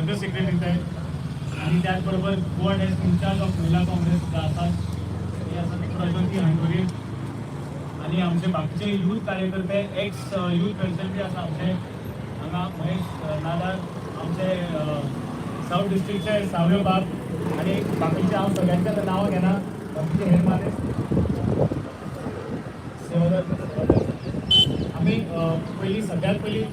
General secretary साहेब आणि त्याचबरोबर Goa desk in-charge of महिला काँग्रेस जे आसात ते आसा प्रज्योती हांडोरी आणि आमचे बाकीचे यूथ कार्यकर्ते, एक्स यूथ प्रेसिडेंट बी आसा आमचे हांगा महेश नादार, आमचे साऊथ डिस्ट्रिक्टचे सावयो बाब आणि बाकीचे हांव सगळ्यांचे आतां नांवां घेना. बाकीचे हेर माने सेवादार. आमी पयलीं, सगळ्यात पयलीं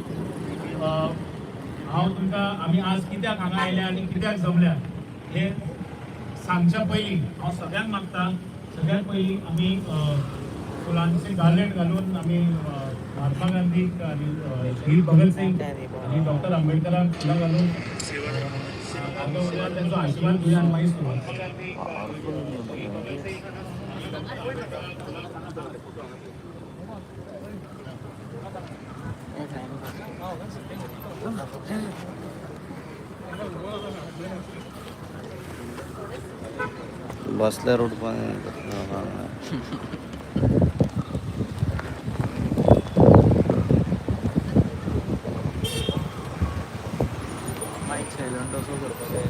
हांव तुमकां आमी आज कित्याक हांगा आयल्या आनी कित्याक जमल्या हे सांगच्या पयलीं हांव सगळ्यांक मागता, सगळ्यात पयलीं आमी फुलांचे गार्लँड घालून आमी महात्मा गांधीक आनी शहीद भगत सिंग आनी डॉक्टर आंबेडकरांक फुलां घालून आमच्या तेंचो आशिर्वाद घेवया आनी मागीर सुरवात करूया. बसल्या रोड पण. मायक सायलंट असो करपाक जाय.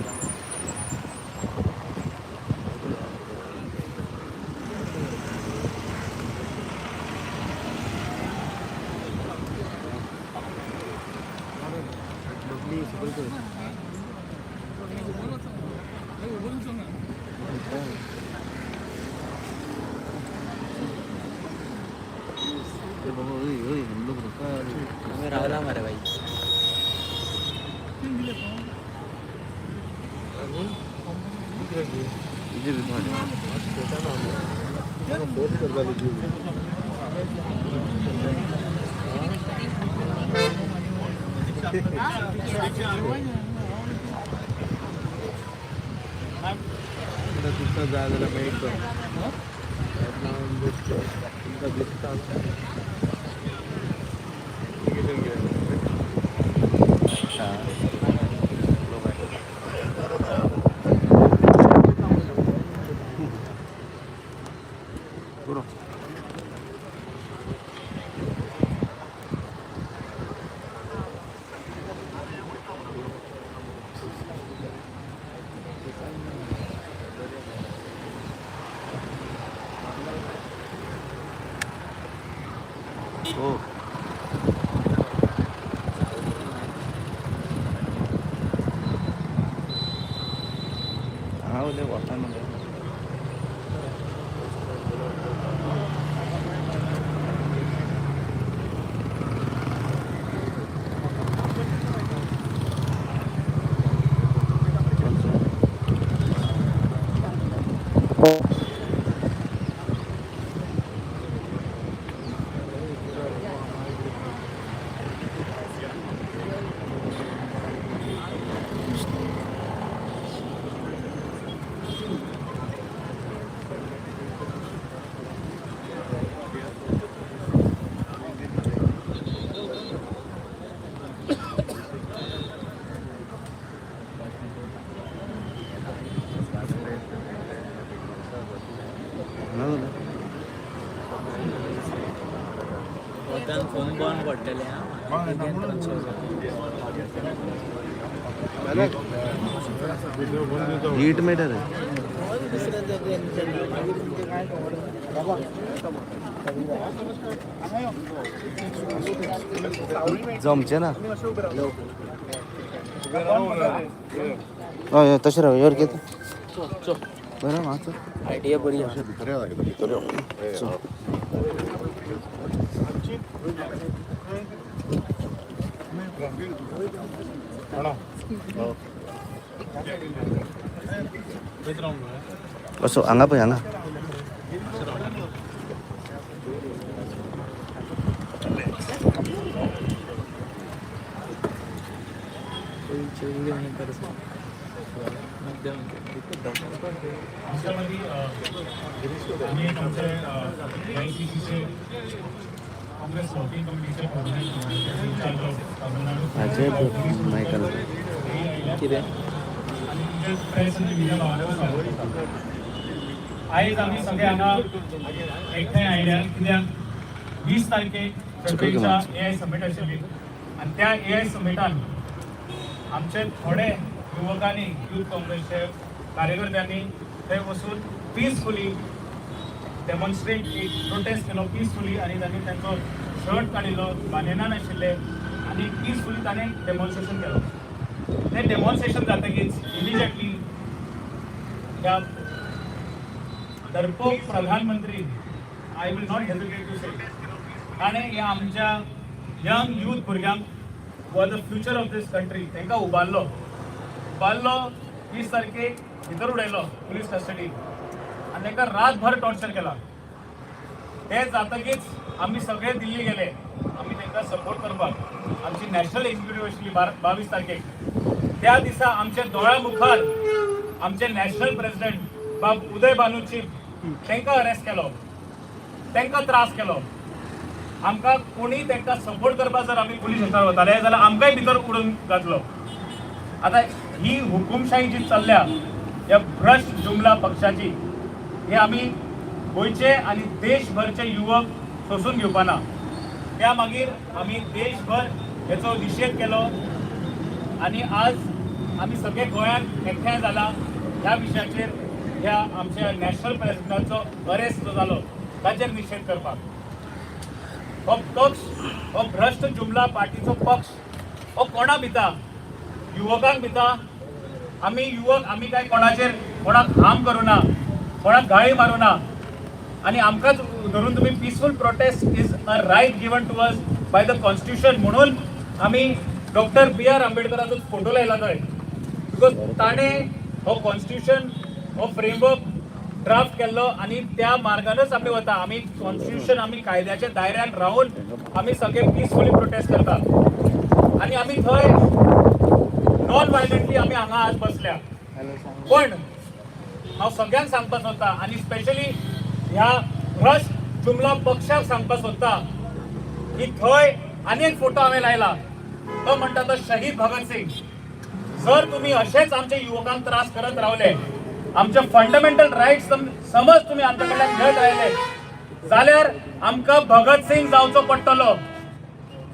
रावला मरे बाई. तुमकां जाय जाल्यार मेळटलो, तुमकां दिसता एप्लिकेशन घेवन. पुरो. हो. हांगा उलय वता मरे. हांगा उलय. वतान फोन बंद पडटले आं, ट्रान्सफर जाता. हीट मेळटा रे. जमचें ना. हय हय, तशें राव यर घेता. बरें मातसो. आयडिया बरी आसा. चल. असो हांगा पळय हांगा. कोई चुगली नहीं कर सकता मध्यम. आमच्यामध्ये आम्ही एक आमचे एआयसीसीचे, काँग्रेस वर्किंग कमिटीचे प्रेसिडेंट इन्चार्ज ऑफ तामिळनाडू हाजे मायकल. कितें? आणि तुमचे प्रेस आणि मीडिया भावांक स्वागत करता. आयज आमी सगळे हांगा एकठांय आयल्या कित्याक 20 तारखेक फेब्रुवारीच्या ए I summit आशिल्ली आणि त्या ए I समिटान आमचे थोडे युवकांनी, युथ काँग्रेसचे कार्यकर्त्यांनी थंय वचून पिसफुली डेमॉन्स्ट्रेट, एक प्रोटेस्ट केलो पिसफुली आनी तांणी तांचो शर्ट काडिल्लो, बानेना नाशिल्ले आनी पिसफुली ताणें डेमॉन्स्ट्रेशन केलो. तें डेमॉन्स्ट्रेशन जातकीच इमिजिएटली ह्या डरपोक प्रधानमंत्री, I will not hesitate to say, ताणें ह्या आमच्या यंग यूथ भुरग्यांक who are the future of this country, तांकां उबारलो उबारलो, 30 तारखेक भितर उडयलो पुलीस कस्टडीन आनी तांकां रातभर टॉर्चर केला. ते जातकीच आमी सगळे दिल्ली गेले, आमी तांकां सपोर्ट करपाक. आमची नॅशनल एक्झिक्युटिव्ह आशिल्ली 22 तारखेक. त्या दिसा आमच्या दोळ्या मुखार आमचे नॅशनल प्रेसिडेंट बाब उदय भानू चिब तांकां अरेस्ट केलो, तांकां त्रास केलो. आमकां कोणी तांकां सपोर्ट करपाक जर आमी पुलीस स्टेशनार वताले जाल्यार आमकांय भितर उडोवन घातलो. आतां ही हुकुमशाही जी चल्ल्या ह्या भ्रश्ट जुमला पक्षाची, हे आमी गोंयचे आनी देशभरचे युवक सोसून घेवपा ना. त्या मागीर आमी देशभर हेचो निशेध केलो आनी आज आमी सगळे गोंयांत एकठांय जाला ह्या विशयाचेर, ह्या आमच्या नॅशनल प्रेसिडेंटाचो अरेस्ट जो जालो ताचेर निशेध करपाक. हो पक्ष, हो भ्रश्ट जुमला पार्टीचो पक्ष हो कोणा भिता? युवकांक भिता. आमी युवक, आमी काय कोणाचेर कोणाक हार्म करूं ना, कोणाक गाळी मारूं ना आनी आमकांच धरून तुमी. Peaceful protest is a right given to us by the constitution, म्हणून आमी डॉक्टर बी आर आंबेडकराचो फोटो लायला थंय, because ताणें हो कॉन्स्टिट्यूशन, हो फ्रेमवर्क ड्राफ्ट केल्लो आनी त्या मार्गानच आमी वता. आमी कॉन्स्टिट्यूशन, आमी कायद्याच्या दायऱ्यान रावन आमी सगळे पिसफुली प्रोटेस्ट करता आनी आमी थंय नॉन वायलंटली आमी हांगा आज बसल्या. पण हांव सगळ्यांक सांगपाक सोदता आनी स्पेशली ह्या भ्रश्ट जुमला पक्षाक सांगपाक सोदता की थंय आनी एक फोटो हांवें लायला, तो म्हणटा तो शहीद भगत सिंग. जर तुम्ही अशेच आमच्या युवकांक त्रास करत रावले, आमचे फंडामेंटल रायट्स समज तुम्ही आमच्या कडल्यान घेत राहिले जाल्यार आमकां भगत सिंग जावचो पडटलो.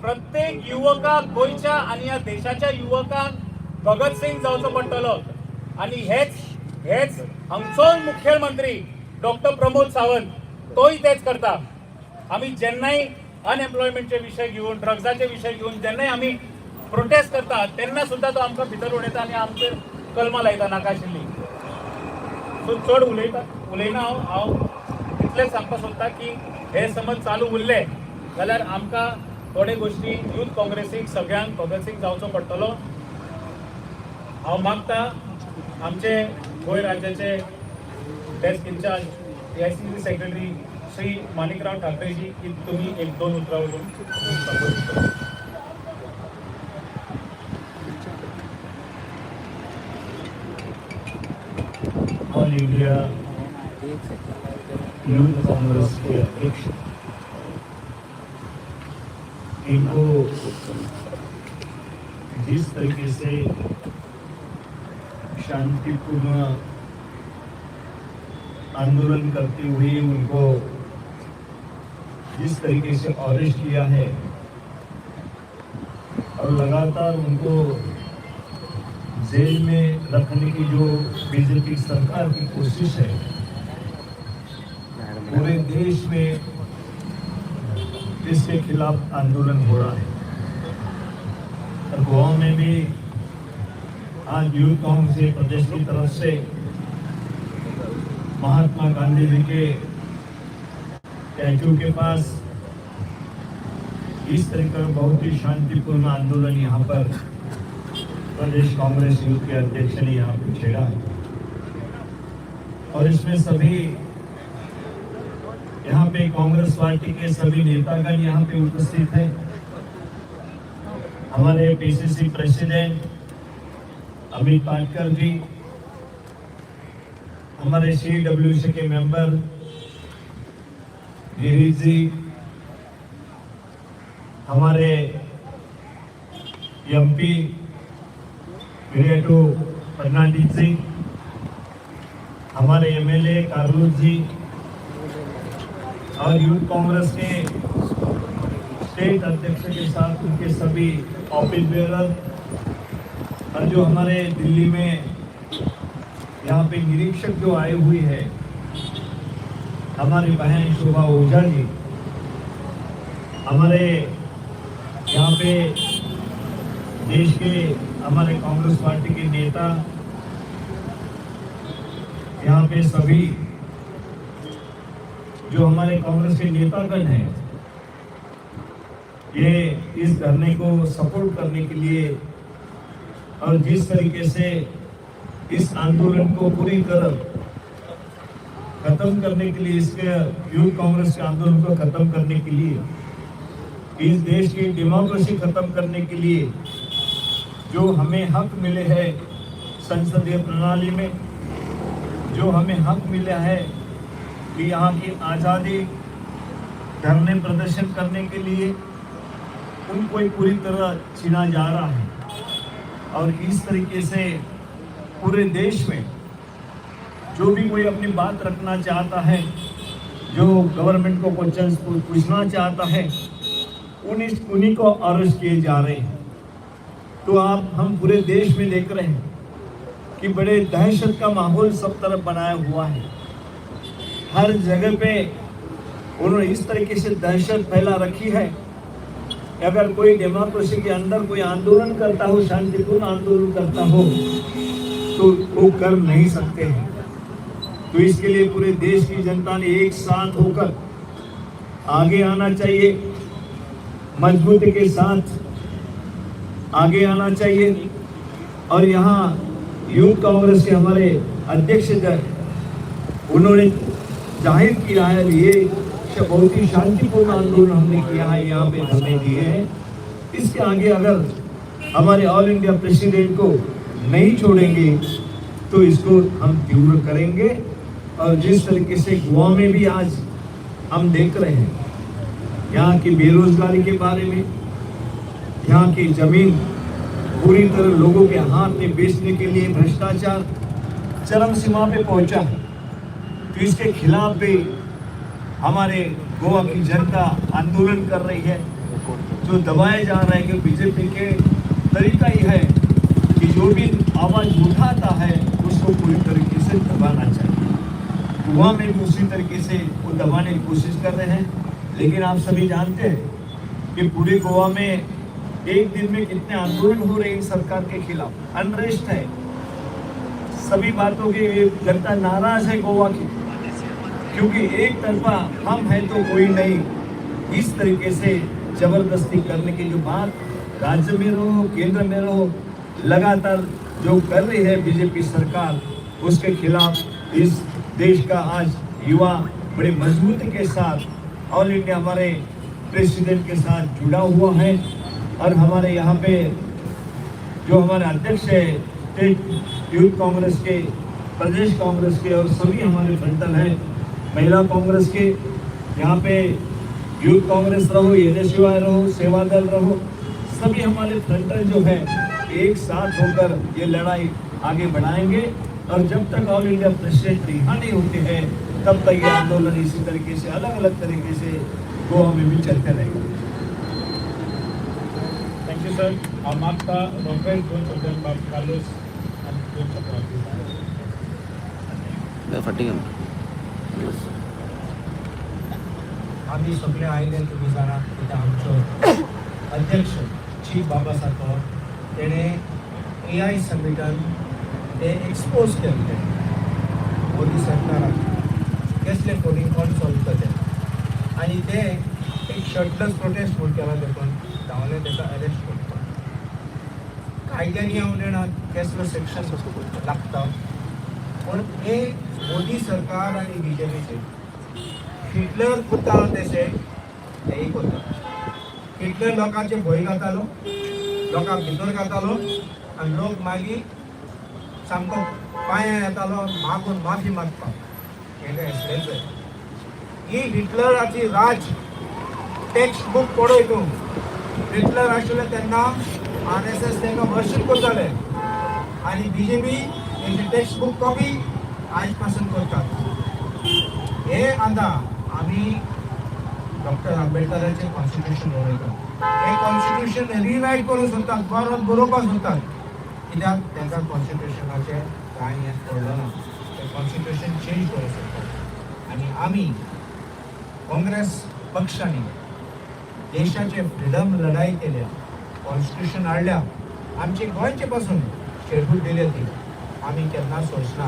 प्रत्येक युवकाक, गोंयच्या आनी ह्या देशाच्या युवकांक भगत सिंग जावचो पडटलो. आनी हेच हेच आमचो मुख्यमंत्री डॉक्टर प्रमोद सावंत तोय तेच करता. आमी जेन्नाय अनएम्प्लॉयमेंटचे विशय घेवन, ड्रग्साचे विशय घेवन जेन्नाय आमी प्रोटेस्ट करता, तेन्ना सुद्दां तो आमकां भितर उडयता आनी आमचेर कलमां लायता नाका आशिल्ली. सो चड उलयता उलयना हांव. हांव इतलेंच सांगपाक सोदता की हे समज चालू उरले जाल्यार आमकां थोडे गोश्टी यूथ काँग्रेसीक सगळ्यांक भगत सिंग जावचो पडटलो. हांव मागता आमचे गोंय राज्याचे desk in charge, AICC secretary Shri Manikrao ठाकरेजी की तुम्ही एक दोन उतरां उलोवन संबोधित करा. All India youth Congress K अध्यक्ष, इनको जिस तरीके से शांतिपूर्ण आंदोलन करते हुए उनको जिस तरीके से अरेस्ट किया है और लगातार उनको जेल में रखने की जो बीजेपी सरकार की कोशिश है, पूरे देश में इसके खिलाफ आंदोलन हो रहा है. और गोवा में भी आज यूथ कांग्रेस प्रदेश की तरफ से Mahatma Gandhi ji K statue K pass इस तरह का बहुत ही शांतिपूर्ण आंदोलन यहाँ पर प्रदेश कांग्रेस यूथ के अध्यक्ष ने यहाँ पे छेड़ा है. और इसमें सभी यहाँ पे कांग्रेस पार्टी के सभी नेतागण यहाँ पे उपस्थित हैं. हमारे पीसीसी प्रेसिडेंट अमित पाटकर जी, हमारे सीडब्ल्यूसी के मेंबर गिरीश जी, हमारे एमपी विरियाटो फर्नांडिस जी, हमारे एमएलए कार्लूस जी और यूथ कांग्रेस के स्टेट अध्यक्ष के साथ उनके सभी ऑफिस बेयरर और जो हमारे दिल्ली में यहाँ पे निरीक्षक जो आए हुए हैं, हमारी बहन शोभा ओझा जी, हमारे यहाँ पे देश के हमारे कांग्रेस पार्टी के नेता, यहाँ पे सभी जो हमारे कांग्रेस के नेतागण हैं, ये इस धरने को सपोर्ट करने के लिए और जिस तरीके से इस आंदोलन को पूरी तरह खत्म करने के लिए, इसके यूथ कांग्रेस के आंदोलन को खत्म करने के लिए, इस देश की डेमोक्रेसी खत्म करने के लिए, जो हमें हक मिले हैं संसदीय प्रणाली में, जो हमें हक मिला है कि यहाँ की आज़ादी धरने प्रदर्शन करने के लिए, उनको ही पूरी तरह छीना जा रहा है। और इस तरीके से पूरे देश में जो भी कोई अपनी बात रखना चाहता है, जो गवर्नमेंट को क्वेश्चन पूछना चाहता है, उन्हीं उन्हीं को अरेस्ट किए जा रहे हैं। तो आप हम पूरे देश में देख रहे हैं कि बड़े दहशत का माहौल सब तरफ बनाया हुआ है। हर जगह पे उन्होंने इस तरीके से दहशत फैला रखी है। अगर कोई डेमोक्रेसी के अंदर कोई आंदोलन करता हो, शांतिपूर्ण आंदोलन करता हो, तो वो कर नहीं सकते हैं। तो इसके लिए पूरे देश की जनता ने एक साथ होकर आगे आना चाहिए, मजबूती के साथ आगे आना चाहिए। और यहाँ यूथ कांग्रेस के हमारे अध्यक्ष उन्होंने जाहिर किया है, ये बहुत ही शांतिपूर्ण आंदोलन हमने किया है, यहाँ पे धरने दिए हैं। इसके आगे अगर हमारे ऑल इंडिया प्रेसिडेंट को नहीं छोड़ेंगे तो इसको हम तीव्र करेंगे। और जिस तरीके से गोवा में भी आज हम देख रहे हैं, यहाँ की बेरोजगारी के बारे में, यहाँ की जमीन पूरी तरह लोगों के हाथ में बेचने के लिए भ्रष्टाचार चरम सीमा पे पहुंचा है, तो इसके खिलाफ भी हमारे गोवा की जनता आंदोलन कर रही है। जो दबाए जा रहे हैं कि बीजेपी के तरीका ही है कि जो भी आवाज़ उठाता है उसको पूरी तरीके से दबाना चाहिए। गोवा में भी उसी तरीके से वो दबाने की कोशिश कर रहे हैं। लेकिन आप सभी जानते हैं कि पूरे गोवा में एक दिन में कितने आंदोलन हो रहे हैं सरकार के खिलाफ। अनरेस्ट है, सभी बातों की जनता नाराज है गोवा की, क्योंकि एक तरफा हम हैं तो कोई नहीं, इस तरीके से जबरदस्ती करने की जो बात राज्य में रहो, केंद्र में रहो, लगातार जो कर रही है बीजेपी सरकार, उसके खिलाफ इस देश का आज युवा बड़े मजबूती के साथ ऑल इंडिया हमारे प्रेसिडेंट के साथ जुड़ा हुआ है। और हमारे यहाँ पे जो हमारे अध्यक्ष है स्टेट यूथ कांग्रेस के, प्रदेश कांग्रेस के और सभी हमारे फ्रंटल हैं महिला कांग्रेस के, यहाँ पे यूथ कांग्रेस रहो, एन रहो, सेवा दल रहो, सभी हमारे फ्रंटल जो है एक साथ होकर ये लड़ाई आगे बढ़ाएंगे। और जब तक ऑल इंडिया प्रेसिडेंट रिहा नहीं होते हैं, तब तक ये आंदोलन इसी तरीके से अलग अलग तरीके से गोवा में भी चलते रहेगा। Thank you sir. हांव मागता रोखडेच दोन शब्दान बाब कार्लोस आनी दोन शब्दां. फाटी घे. आमी सगळे आयले, तुमी जाणा कित्याक. आमचो अध्यक्ष चीफ बाबा सारको तेणें ए I समिटान ते एक्सपोज केल्ले मोदी सरकाराक, कसले फोनी कोण चलता ते. आनी ते एक शर्टलेस प्रोटेस्ट म्हूण केला देखून धांवले ताका अरेस्ट करता. कायद्यांनी हांव जाणा केसलो सेक्शन लागता, पूण हे मोदी सरकार आनी बीजेपीचे हिटलर करतालो तशें तेय करता. हिटलर लोकांचे भंय घातालो, लोकांक भितर घातालो आनी लोक मागीर सामको पांयां येतालो मागून माफी मागपाक. हें असलेच ही हिटलराची राज टेक्स्ट बूक पळय तूं. हिटलर आशिल्ले तेन्ना आरएसएस तांकां वर्शीप करताले आनी बीजेपी तेंची टेक्स्ट बूक कॉपी आयज पासून करतात. हे आतां आमी डॉक्टर आंबेडकराचें कॉन्स्टिट्युशन बरयता. हें कॉन्स्टिट्युशन रिरायट करूंक सोदतात, बरोवन बरोवपाक सोदतात. कित्याक तांकां कॉन्स्टिट्युशनाचें कांय हें पडलो ना. ते कॉन्स्टिट्युशन चेंज करूंक सोदतात आनी आमी काँग्रेस पक्षांनी देशाचे फ्रिडम लढाई केल्या, कॉन्स्टिट्युशन हाडल्या, आमचे गोंयचे पासून स्टेटहूड दिले, ती आमी केन्ना सोंसना.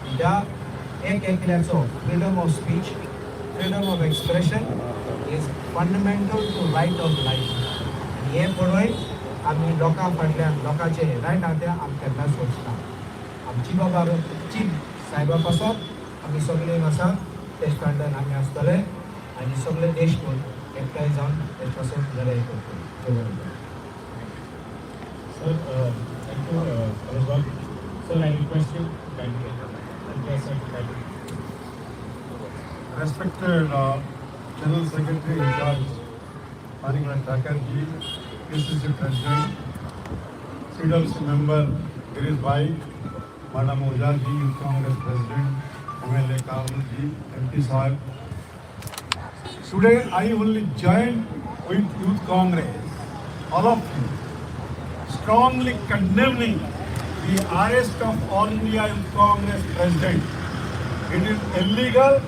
कित्याक एक एकल्याचो freedom of speech, freedom of expression is fundamental to right of life. आनी हें पळोवन आमी लोकां फाटल्यान, लोकांचे रायट आहा ते आमी केन्ना सोंसना. आमची बाबा चीफ साहेबा पासत आमी सगळे आसा, तेज फाटल्यान आमी आसतले आनी सगळे देश म्हूण एकठांय जावन तेज पासून लढाई करतले. Sir, thank you, Paresh Bab. Sir, I request you kindly. Thank you, sir, kindly. Respected General Secretary in charge, Manikla Thakur ji, PCC President, CWC member Girish Bhai, Madam Oja ji, Youth Congress President, MLA Kamal ji, MP Sahib. Today I only joined with Youth Congress, all of you, strongly condemning the arrest of All India Youth Congress President. It is illegal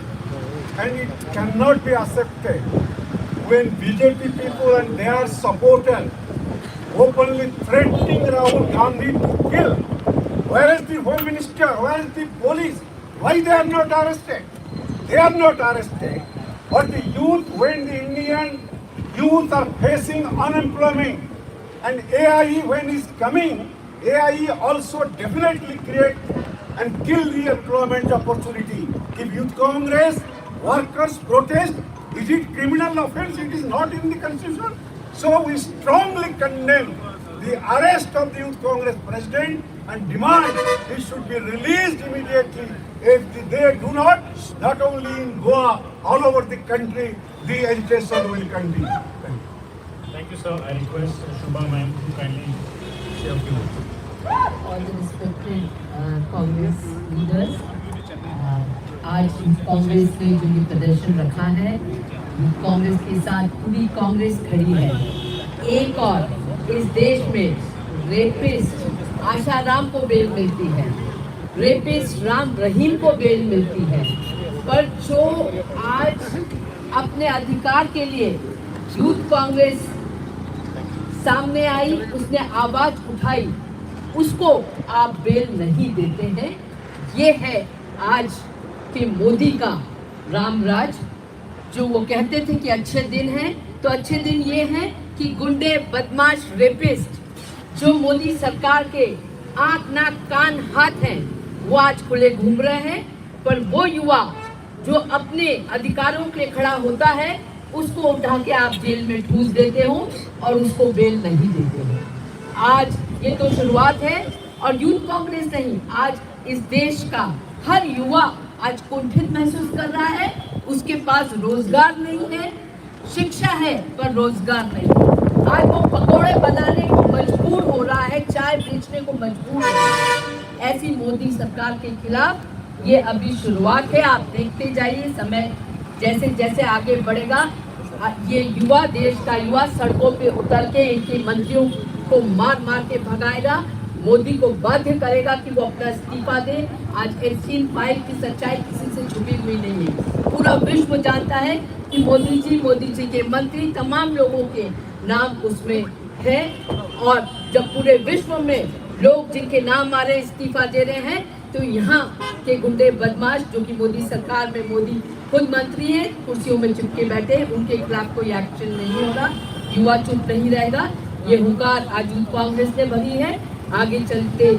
and it cannot be accepted when BJP people and their supporters openly threatening Rahul Gandhi to kill. Where is the Home Minister? Where is the police? Why they are not arrested? They are not arrested. But the youth, when the Indian youth are facing unemployment and AI when is coming, AI also definitely create and kill the employment opportunity. If Youth Congress workers protest, is it criminal offense? It is not in the constitution. So we strongly condemn the arrest of the Youth Congress president and demand he should be released immediately. If they do not, not only in Goa, all over the country, the agitation will continue. Thank you. Thank you, sir. I request Shubha ma'am to kindly say a few words. All the respected Congress leaders, आज youth Congress ने जो ये प्रदर्शन रखा है, youth Congress K साथ पूरी कांग्रेस खड़ी है. एक और इस देश में रेपिस्ट आशाराम को बेल मिलती है, रेपिस्ट राम रहीम को बेल मिलती है, पर जो आज अपने अधिकार के लिए यूथ कांग्रेस सामने आई, उसने आवाज उठाई, उसको आप बेल नहीं देते हैं. ये है आज के मोदी का रामराज. जो वो कहते थे कि अच्छे दिन हैं, तो अच्छे दिन ये हैं कि गुंडे, बदमाश, रेपिस्ट, जो मोदी सरकार के आंख, नाक, कान, हाथ हैं, वो आज खुले घूम रहे हैं, पर वो युवा जो अपने अधिकारों के लिए खड़ा होता है, उसको उठा के आप जेल में ठूस देते हो और उसको बेल नहीं देते हो. आज ये तो शुरुआत है और यूथ कांग्रेस नहीं, आज इस देश का हर युवा आज कुंठित महसूस कर रहा है. उसके पास रोजगार नहीं है. शिक्षा है पर रोजगार नहीं. आज वो पकौड़े बनाने को मजबूर हो रहा है, चाय बेचने को मजबूर हो रहा है. ऐसी मोदी सरकार के खिलाफ ये अभी शुरुआत है. आप देखते जाइए, समय जैसे जैसे आगे बढ़ेगा, ये युवा, देश का युवा सड़कों पे उतर के इनके मंत्रियों को मार मार के भगाएगा, मोदी को बाध्य करेगा कि वो अपना इस्तीफा दे. आज एप्स्टीन फाइल की सच्चाई किसी से छुपी हुई नहीं है. पूरा विश्व जानता है कि मोदी जी, मोदी जी के मंत्री, तमाम लोगों के नाम उसमें है और जब पूरे विश्व में लोग जिनके नाम आ रहे, इस्तीफा दे रहे हैं, तो यहाँ के गुंडे बदमाश, जो कि मोदी सरकार में मोदी खुद मंत्री हैं, कुर्सियों में चिपके बैठे हैं, उनके खिलाफ कोई एक्शन नहीं होगा. युवा चुप नहीं रहेगा. ये हुंकार आज यूथ कांग्रेस ने भरी है. आगे चलते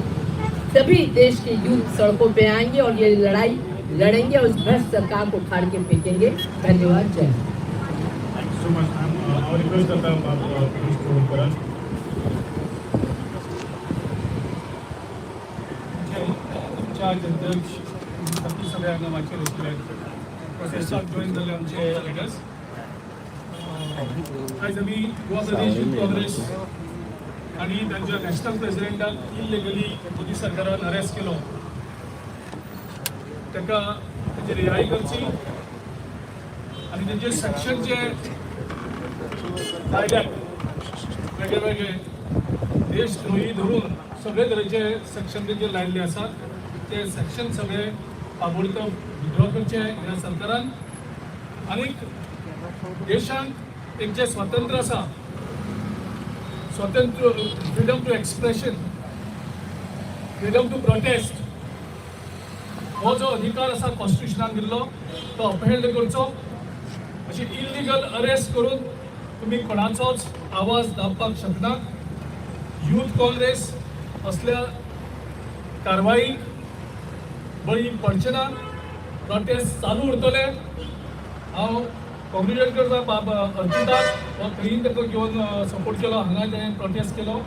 सभी देश के यूथ सड़कों पे आएंगे और ये लड़ाई लड़ेंगे और इस भ्रष्ट सरकार को उखाड़ के फेंकेंगे. धन्यवाद. जय Hind. Thank you so much, ma'am. हांव रिक्वेस्ट करता पियुष चोडणकरान. इन्चार्ज अध्यक्ष, बाकी सगळे हांगा माचयेर आशिल्ले, प्रोटेस्टाक जॉईन जाल्ले आमचे लिडर्स, आयज आमी गोवा प्रदेश यूथ काँग्रेस आनी तांच्या नॅशनल प्रेसिडेंटाक इलिगली मोदी सरकारान अरेस्ट केलो, ताका ताची रिहाय करची आनी तेंचे सेक्शन जे कायद्यात वेगळे वेगळे देशद्रोही धरून सगळे तरेचे सेक्शन तेजेर लायिल्ले आसात. ते सेक्शन सगळे ताबडतोब विथड्रॉ करचे ह्या सरकारान आनीक देशांत एक जें स्वातंत्र्य आसा, स्वतंत्र, freedom to expression, freedom to protest, हो जो अधिकार आसा कॉन्स्टिट्युशनान दिल्लो तो अपहेल्ड करचो. अशी इल्लिगल अरेस्ट करून तुमी कोणाचोच आवाज दाबपाक शकना. यूथ काँग्रेस असल्या कारवाईक बळी पडचे ना. प्रोटेस्ट चालू उरतले. हांव कॉंग्रेच्युलेट करता बाब अर्चिताक. हो थंय ताका घेवन सपोर्ट केलो, हांगा तेणें प्रोटेस्ट केलो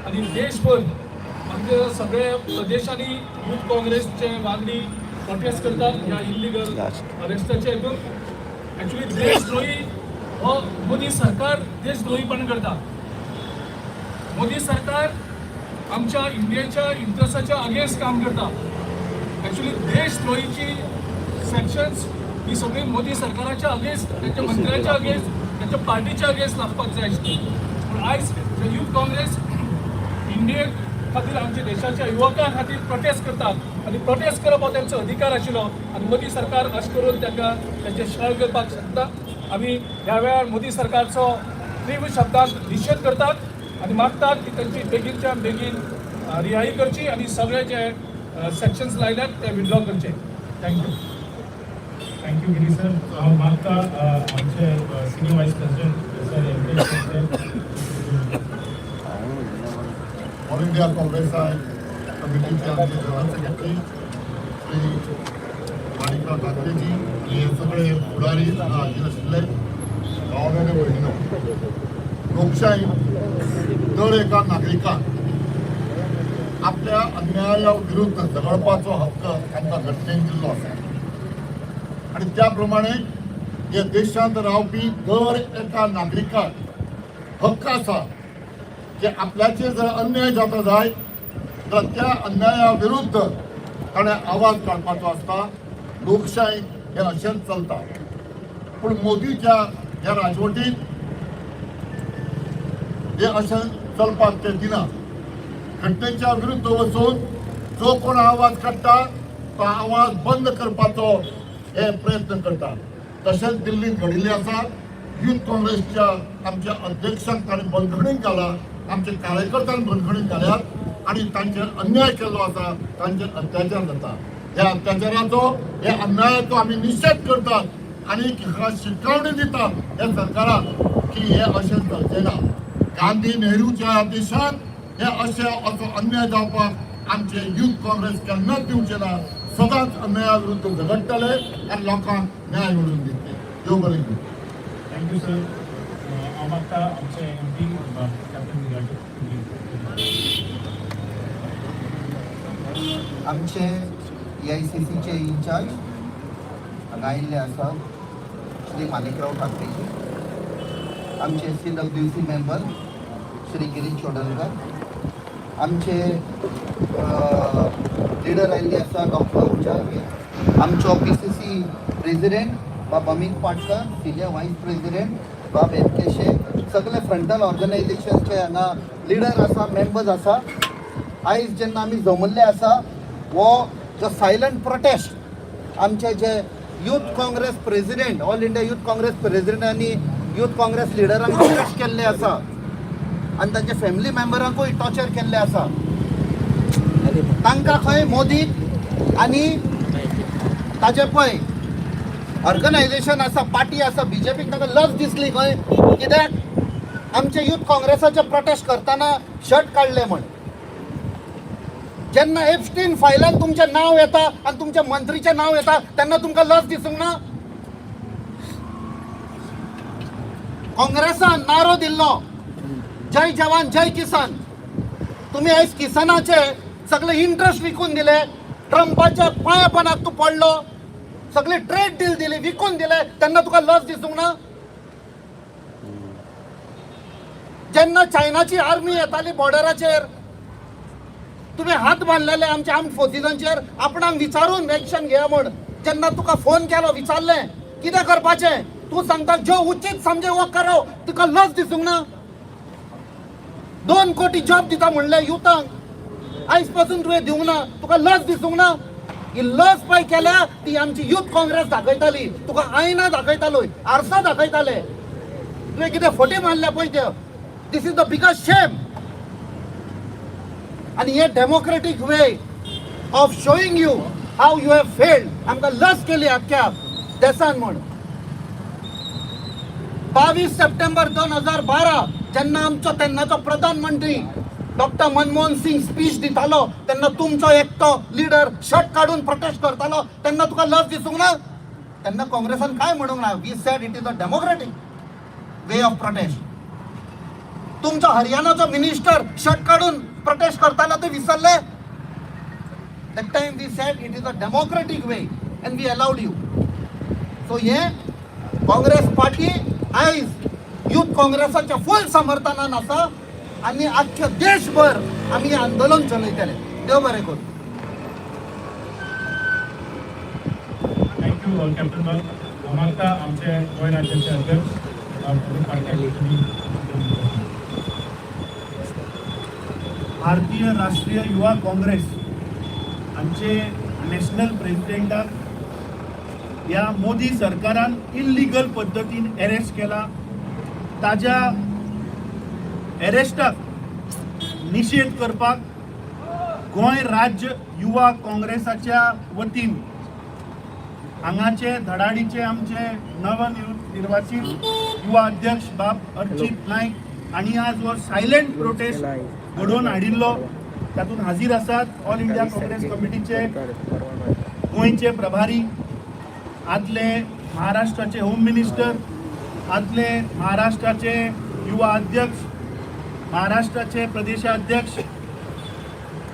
आनी देशभर आमच्या सगळ्या प्रदेशांनी यूथ काँग्रेसचे वांगडी प्रोटेस्ट करतात ह्या इल्लिगल अरेस्टाच्या हितून. एक्चुअली देशद्रोही हो मोदी सरकार देशद्रोहीपण करता. मोदी सरकार आमच्या इंडियेच्या इंट्रस्टाच्या अगेन्स्ट काम करता. एक्चुअली देशद्रोहीची सेक्शन्स ही सगळी मोदी सरकाराच्या अगेन्स्ट, त्यांच्या मंत्र्याच्या अगेन्स्ट, त्यांच्या पार्टीच्या अगेन्स्ट लागपाक जाय आशिल्ली. पूण आयज जे यूथ काँग्रेस इंडिये खातीर, आमच्या देशाच्या युवकां खातीर प्रोटेस्ट करतात आनी प्रोटेस्ट करप हो तेंचो अधिकार आशिल्लो आनी मोदी सरकार अशें करून तांकां तेंचे छळ करपाक शकता. आमी ह्या वेळार मोदी सरकारचो तीव्र शब्दांत निशेध करतात आनी मागतात की तेंची बेगीनच्या बेगीन रिहाई करची आनी सगळे जे सेक्शन्स लायल्यात ते विड्रॉ करचे. Thank you. Thank you Giri sir. हांव मागता आमचे senior vice president sir M K. All India Congress कमिटीचे आमचे जनरल सेक्रेटरी श्री माणिकराव ठाकरेजी आणि हे सगळे फुडारी हांगा हाजीर आशिल्ले भाव आनी भयणीनो, लोकशाही दर एका नागरिकाक आपल्या अन्याया विरुद्ध झगडपाचो हक्क तांकां घटनेन दिल्लो आसा आणि त्या प्रमाणे या देशांत रावपी दर एका नागरिकाक हक्क आसा की आपल्याचेर जर अन्याय जाता जाय तर त्या अन्याया विरुद्ध ताणें आवाज काडपाचो आसता. लोकशाही हे अशेंच चलता. पूण मोदीच्या ह्या राजवटीत हे अशें चलपाक ते दिना. घटनेच्या विरुद्ध वचून जो कोण आवाज काडटा तो आवाज बंद करपाचो हे प्रयत्न करता. तशेंच दिल्लीत घडिल्लें आसा. युथ काँग्रेसच्या आमच्या अध्यक्षांक ताणें बंदखणीत घाला, आमचे कार्यकर्त्यांक बंदखणीत घाल्यात आनी तांचेर अन्याय केल्लो आसा, तांचेर अत्याचार जाता. ह्या अत्याचाराचो, ह्या अन्यायाचो आमी निशेध करतात आनी हाका शिटकावणी दितात ह्या सरकाराक की हे अशें चलचें ना. गांधी नेहरूच्या देशांत हे अशें असो अन्याय जावपाक आमचे युथ काँग्रेस केन्नाच दिवचे ना. सदांच अन्याया विरुद्ध झगडटले आनी लोकांक न्याय मेळून दितले. देव बरें करूं. Thank you sir. हांव मागता आमचे एम पी कॅप्टन विराट. आमचे एआयसीसीचे इन्चार्ज हांगा आयिल्ले आसा श्री माणिकराव ठाकरेजी, आमचे सीडब्ल्यूसी मेंबर श्री गिरीश चोडणकर, आमचे लिडर आयिल्ले आसा डॉक्टर उजा, आमचो पीसीसी प्रेसिडेंट बाब Amit Patkar, senior vice president बाब एम के शेख, सगळे फ्रंटल ऑर्गनायझेशनचे हांगा लिडर आसा, मेंबर्स आसा. आयज जेन्ना आमी जमल्ले आसा, हो जो सायलंट प्रोटेस्ट आमचे जे youth Congress president, all India youth Congress president आनी यूथ काँग्रेस लिडरांक अरेस्ट केल्ले आसा आनी तांच्या फॅमिली मेंबरांकूय टॉर्चर केल्ले आसा, तांकां खंय मोदी आनी ताजे पळय ऑर्गनायझेशन आसा, पार्टी आसा, बीजेपीक ताका लज दिसली खंय. कित्याक आमचे यूथ काँग्रेसाचे प्रोटेस्ट करतना शर्ट काडले म्हण. जेन्ना एपस्टीन फायलान तुमचें नांव येता आनी तुमच्या मंत्रीचें नांव येता तेन्ना तुमकां लज दिसूंक ना? काँग्रेसान नारो दिल्लो जय जवान जय किसान. तुमी आयज किसानाचे सगळे इंट्रस्ट विकून दिले. ट्रंपाच्या पांया पानाक तूं पडलो, सगळे ट्रेड डील दिली, विकून दिले, तेन्ना तुका लज दिसूंक ना? जेन्ना चायनाची आर्मी येताली बॉर्डराचेर तुमी हात बांदलेले आमच्या आर्म फोर्सिसांचेर आपणाक विचारून एक्शन घेया म्हण. जेन्ना तुका फोन केलो, विचारलें कितें करपाचें, तूं सांगता जो उचीत समजे वो करो. तुका लज दिसूंक ना? 2 कोटी जॉब दिता म्हणलें युथांक. आयज पासून तुवें दिवंक ना, तुका लज दिसूंक ना? ही लज पळय केल्या ती आमची युथ काँग्रेस दाखयताली, तुका आयना दाखयतालो, आरसा दाखयताले. तुवें कितें फटी मारल्या पळय त्यो. This is the biggest shame. आनी हे democratic way of showing you how you have failed. आमकां लज केली आख्ख्या देसान म्हूण. 22 सप्टेंबर 2012 जेन्ना आमचो तेन्नाचो प्रधानमंत्री डॉक्टर मनमोहन सिंग स्पीच दितालो तेन्ना तुमचो एकटो लिडर शर्ट काडून प्रोटेस्ट करतालो, तेन्ना तुका लज दिसूंक ना? तेन्ना काँग्रेसान काय म्हणूंक ना? We said it is a democratic way of protest. तुमचो हरियाणाचो मिनिस्टर शर्ट काडून प्रोटेस्ट करतालो ते विसरले? That time we said it is a democratic way and we allowed you. So हे काँग्रेस पार्टी आयज युथ काँग्रेसाच्या फूल समर्थनान आसा आनी आख्ख्या देशभर आमी हें आंदोलन चलयतले. देव बरें करूं. Thank you captain बाब. मागता आमचे गोंय राज्याचे अध्यक्ष प्रदीप पाटकर तुम्ही. भारतीय राष्ट्रीय युवा काँग्रेस हांचे नॅशनल प्रेसिडेंटाक ह्या मोदी सरकारान इल्लिगल पद्दतीन अरेस्ट केला. ताज्या अरेस्टाक निशेध करपाक गोंय राज्य युवा काँग्रेसाच्या वतीन हांगाचे धडाडीचे आमचे नवनिर्वाचित युवा अध्यक्ष बाब अर्चित नायक आनी आज हो सायलेंट प्रोटेस्ट घडोवन हाडिल्लो. तातूंत हाजीर आसात ऑल इंडिया काँग्रेस कमिटीचे गोंयचे प्रभारी, आदले महाराष्ट्राचे होम मिनिस्टर, आदले महाराष्ट्राचे युवा अध्यक्ष, महाराष्ट्राचे प्रदेशाध्यक्ष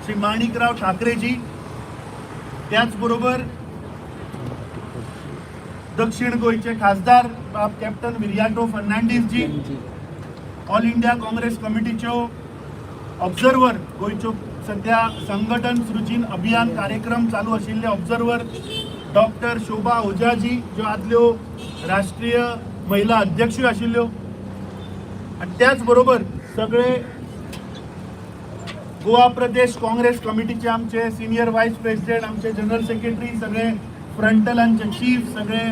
श्री माणिकराव ठाकरेजी, त्याचबरोबर दक्षिण गोंयचे खासदार बाब कॅप्टन विरियाटो फर्नांडीसजी, ऑल इंडिया काँग्रेस कमिटीच्यो ऑब्झर्वर, गोंयच्यो सध्या संघटन सृजन अभियान कार्यक्रम चालू आशिल्ले ऑब्झर्वर डॉक्टर शोभा ओझाजी, ज्यो आदल्यो राष्ट्रीय महिला अध्यक्षूय आशिल्ल्यो, आनी त्याच बरोबर सगळे गोवा प्रदेश काँग्रेस कमिटीचे आमचे सिनियर वायस प्रेसिडेंट, आमचे जनरल सेक्रेटरी, सगळे फ्रंटलांचे चीफ, सगळे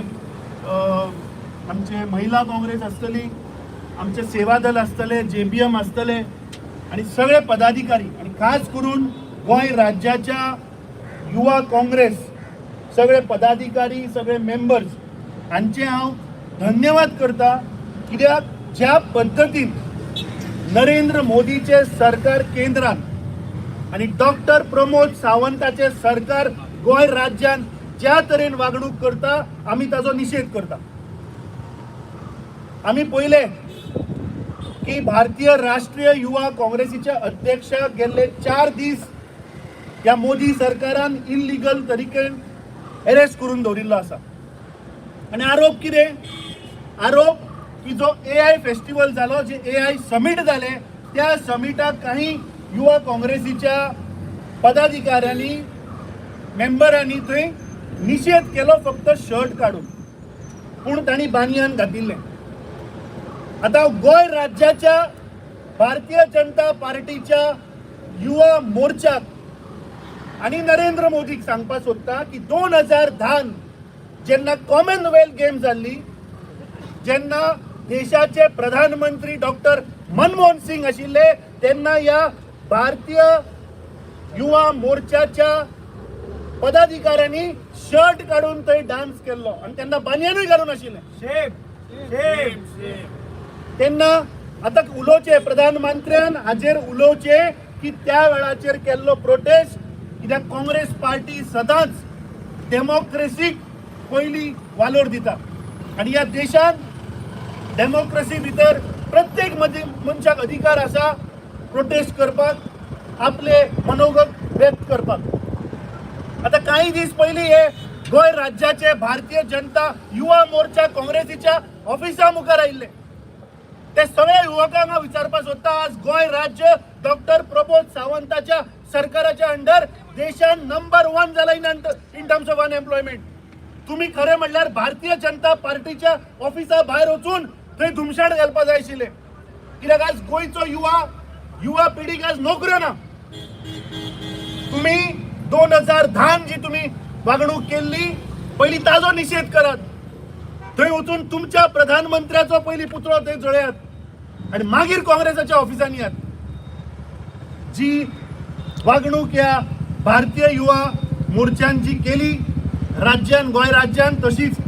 आमचे महिला काँग्रेस आसतली, आमचे सेवा दल आसतले, जेबीएम आसतले आनी सगळे पदाधिकारी आनी खास करून गोंय राज्याच्या युवा काँग्रेस सगळे पदाधिकारी, सगळे मेंबर्स हांचे हांव धन्यवाद करता. कित्याक ज्या पद्दतीन नरेंद्र मोदीचे सरकार केंद्रान आनी डॉक्टर प्रमोद सावंताचे सरकार गोंय राज्यान ज्या तरेन वागणूक करता, आमी ताजो निशेध करता. आमी पळयलें की भारतीय राष्ट्रीय युवा काँग्रेसीच्या अध्यक्षाक गेल्ले 4 दीस ह्या मोदी सरकारान इल्लिगल तरिकेन अरेस्ट करून दवरिल्लो आसा. आनी आरोप कितें? आरोप की जो एआय फेस्टिवल जालो, जे एआय समीट जाले, त्या समिटाक काही युवा काँग्रेसीच्या पदाधिकाऱ्यांनी, मेंबरांनी थंय निशेध केलो फक्त शर्ट काडून, पूण तांणी बानयान घातिल्लें. आतां गोंय राज्याच्या भारतीय जनता पार्टीच्या युवा मोर्चाक आनी नरेंद्र मोदीक सांगपाक सोदता की 2010 जेन्ना कॉमनवेल्थ गेम जाल्ली, जेन्ना देशाचे प्रधानमंत्री डॉक्टर मनमोहन सिंग आशिल्ले, तेन्ना ह्या भारतीय युवा मोर्चाच्या पदाधिकाऱ्यांनी शर्ट काडून थंय डान्स केल्लो आनी तेन्ना बानयानूय घालून आशिल्लें. तेन्ना आतां उलोवचें प्रधानमंत्र्यान हाजेर उलोवचें की त्या वेळाचेर केल्लो प्रोटेस्ट, कित्याक काँग्रेस पार्टी सदांच डेमोक्रेसीक पयली वालोर दिता आनी ह्या देशान डेमोक्रेसी भितर प्रत्येक मनशाक अधिकार आसा प्रोटेस्ट करपाक, आपले मनोगत व्यक्त करपाक. आतां कांय दीस पयलीं हे गोंय राज्याचे भारतीय जनता युवा मोर्चा काँग्रेसीच्या ऑफिसा मुखार आयिल्ले ते सगळ्या युवकांक हांव विचारपाक सोदता, आज गोंय राज्य डॉक्टर प्रमोद सावंताच्या सरकाराच्या अंडर देशान नंबर 1 जाला in terms of unemployment. तुम्ही खरें म्हणल्यार भारतीय जनता पार्टीच्या ऑफिसा भायर वचून थंय धुमशाण घालपाक जाय आशिल्लें, कित्याक आज गोंयचो युवा, युवा पिढीक आज नोकऱ्यो ना. तुम्ही 2010 जी तुम्ही वागणूक केल्ली पयली ताजो निशेध करात. थंय वचून तुमच्या प्रधानमंत्र्याचो पयली पुतळो थंय जळयात आनी मागीर काँग्रेसाच्या ऑफिसान यात. जी वागणूक ह्या भारतीय युवा मोर्चान जी केली राज्यान, गोंय राज्यान, तशीच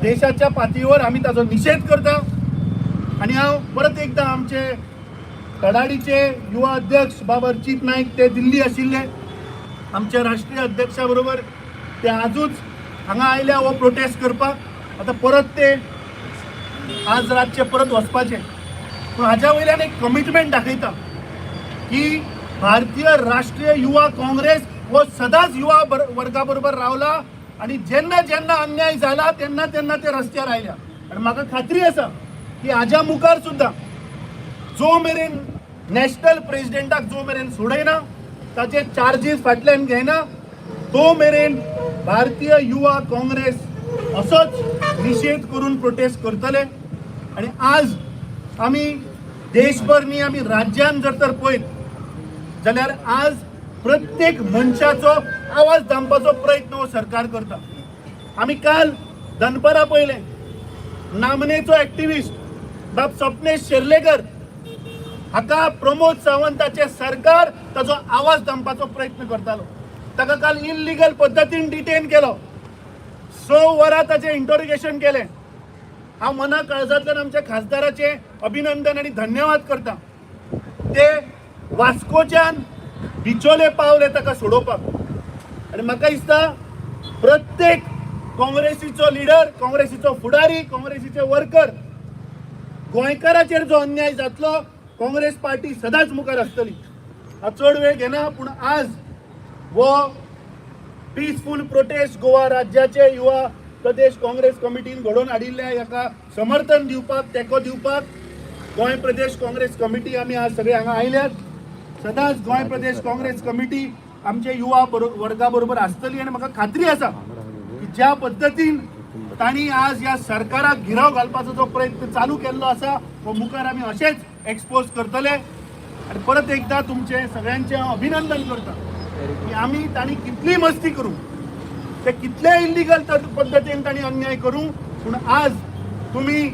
देशाच्या पातळीवर आमी ताजो निशेध करता. आनी हांव परत एकदां आमचे कडाडीचे युवा अध्यक्ष बाब अर्चित नायक ते दिल्ली आशिल्ले आमच्या राष्ट्रीय अध्यक्षा बरोबर, ते आजूच हांगा आयल्या हो प्रोटेस्ट करपाक. आतां परत ते आज रातचे परत वचपाचे, पूण हाज्या वयल्यान एक कमिटमेंट दाखयता की भारतीय राष्ट्रीय युवा काँग्रेस हो सदांच युवा वर्गा बरोबर रावला आनी जेन्ना जेन्ना अन्याय जाला तेन्ना तेन्ना ते रस्त्यार आयल्या. आनी म्हाका खात्री आसा की हाज्या मुखार सुद्दां जो मेरेन नॅशनल प्रेसिडेंटाक जो मेरेन सोडयना, ताचे चार्जीस फाटल्यान घेयना, तो मेरेन भारतीय युवा काँग्रेस असोच निशेध करून प्रोटेस्ट करतले. आनी आज आमी देशभर न्ही, आमी राज्यान जर तर पळयत जाल्यार आज प्रत्येक मनशाचो आवाज दामपाचो प्रयत्न हो सरकार करता. आमी काल दनपरां पळयलें, नामनेचो एक्टिविस्ट बाब स्वप्नेश शेर्लेकर हाका प्रमोद सावंताचे सरकार ताजो आवाज दामपाचो प्रयत्न करतालो. ताका काल इल्लिगल पद्दतीन डिटेन केलो, 6 वरां ताचें इंटरोगेशन केलें. हांव मना काळजांतल्यान आमच्या खासदाराचें अभिनंदन आनी धन्यवाद करता, ते वास्कोच्यान बिचोले पावले ताका सोडोवपाक. आनी म्हाका दिसता प्रत्येक काँग्रेसीचो लिडर, काँग्रेसीचो फुडारी, काँग्रेसीचे वर्कर गोंयकाराचेर जो अन्याय जातलो काँग्रेस पार्टी सदांच मुखार आसतली. हांव चड वेळ घेना, पूण आज हो पिसफूल प्रोटेस्ट गोवा राज्याचे युवा प्रदेश काँग्रेस कमिटीन घडोवन हाडिल्ल्या हाका समर्थन दिवपाक, तेंको दिवपाक गोंय प्रदेश काँग्रेस कमिटी आमी आज सगळे हांगा आयल्यात. सदांच गोंय प्रदेश काँग्रेस कमिटी आमचे युवा वर्गा बरोबर आसतली आनी म्हाका खात्री आसा की ज्या पद्दतीन तांणी आज ह्या सरकाराक घेराव घालपाचो जो प्रयत्न चालू केल्लो आसा हो मुखार आमी अशेंच एक्सपोज करतले. आनी परत एकदां तुमचें सगळ्यांचें हांव अभिनंदन करता की आमी तांणी कितली मस्ती करूं, ते कितले इल्लिगल पद्दतीन तांणी अन्याय करूं, पूण आज तुमी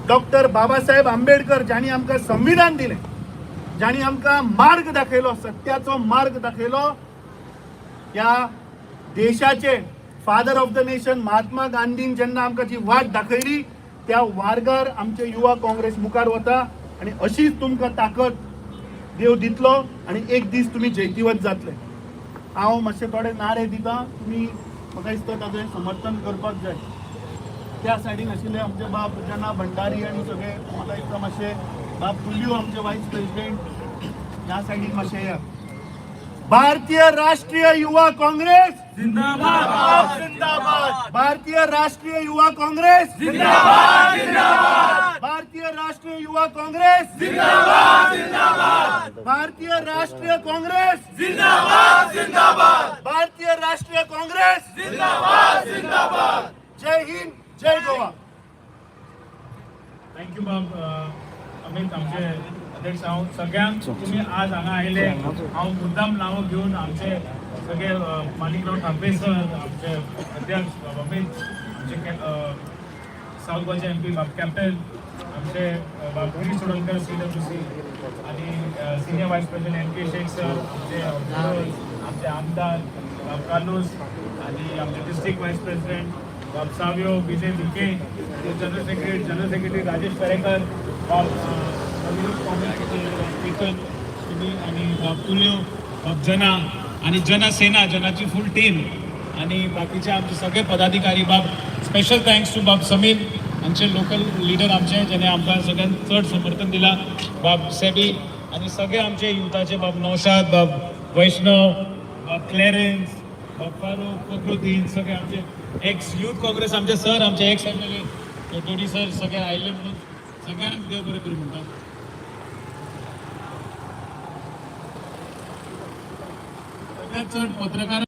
डॉक्टर बाबासाहेब आंबेडकर ज्यांनी आमकां संविधान दिलें, ज्यांनी आमकां मार्ग दाखयलो, सत्याचो मार्ग दाखयलो, ह्या देशाचे father of the nation Mahatma गांधीन जेन्ना आमकां जी वाट दाखयली त्या मार्गार आमचे युवा काँग्रेस मुखार वता आनी अशीच तुमकां ताकद देव दितलो आनी एक दीस तुमी जैतिवंत जातले. हांव मातशे थोडे नारे दिता, तुमी म्हाका दिसता ताचें समर्थन करपाक जाय. त्या सायडीन आशिल्ले आमचे बाब जना भंडारी आनी सगळे, म्हाका दिसता मातशे बाब तुलियो आमचे वायस प्रेसिडेंट ह्या सायडीन मातशे या. भारतीय राष्ट्रीय युवा काँग्रेस जिंदाबाद जिंदाबाद. भारतीय राष्ट्रीय युवा काँग्रेस जिंदाबाद जिंदाबाद. भारतीय राष्ट्रीय युवा काँग्रेस जिंदाबाद जिंदाबाद. भारतीय राष्ट्रीय काँग्रेस जिंदाबाद जिंदाबाद. भारतीय राष्ट्रीय काँग्रेस जिंदाबाद जिंदाबाद. जय हिंद, जय गोवा. Thank you बाब अमित, आमचे अध्यक्ष. हांव सगळ्यांक तुमी आज हांगा आयले, हांव मुद्दाम नांव घेवन आमचे सगळे माणिकराव ठाकरे सर, आमचे अध्यक्ष बाब अमित, आमचे साऊथ गोवाचे एमपी बाब कॅप्टन, आमचे बाब गिरीश चोडणकर सीडब्ल्यूसी आणि senior vice president N K Shaikh sir, आमचे आमचे आमदार बाब कार्लोस आणि आमचे डिस्ट्रिक्ट व्हायस प्रेसिडेंट बाब सावियो, विजय भिके, जनरल सेक्रेटरी राजेश पेरेकर, बाब युथ काँग्रेसचे केतन तुम्ही आणि बाब तुल्यो, बाब जना आणि जना सेना, जनाची फुल टीम आणि बाकीचे आमचे सगळे पदाधिकारी, बाब स्पेशल thanks to बाब समीर, आमचे लोकल लिडर आमचे, ज्याने आमकां सगळ्यांत चड समर्थन दिला, बाब सेबी आणि सगळे आमचे युथाचे बाब नौशाद, बाब वैष्णव, बाब क्लॅरन्स, बाब फारूक, फखरुद्दीन, सगळे आमचे एक्स युथ काँग्रेस आमचे सर, आमचे एक्स एमएलए टोनी सर, सगळे आयले म्हणून सगळ्यांक देव बरें करूं म्हणटा. सगळ्यात चड पत्रकार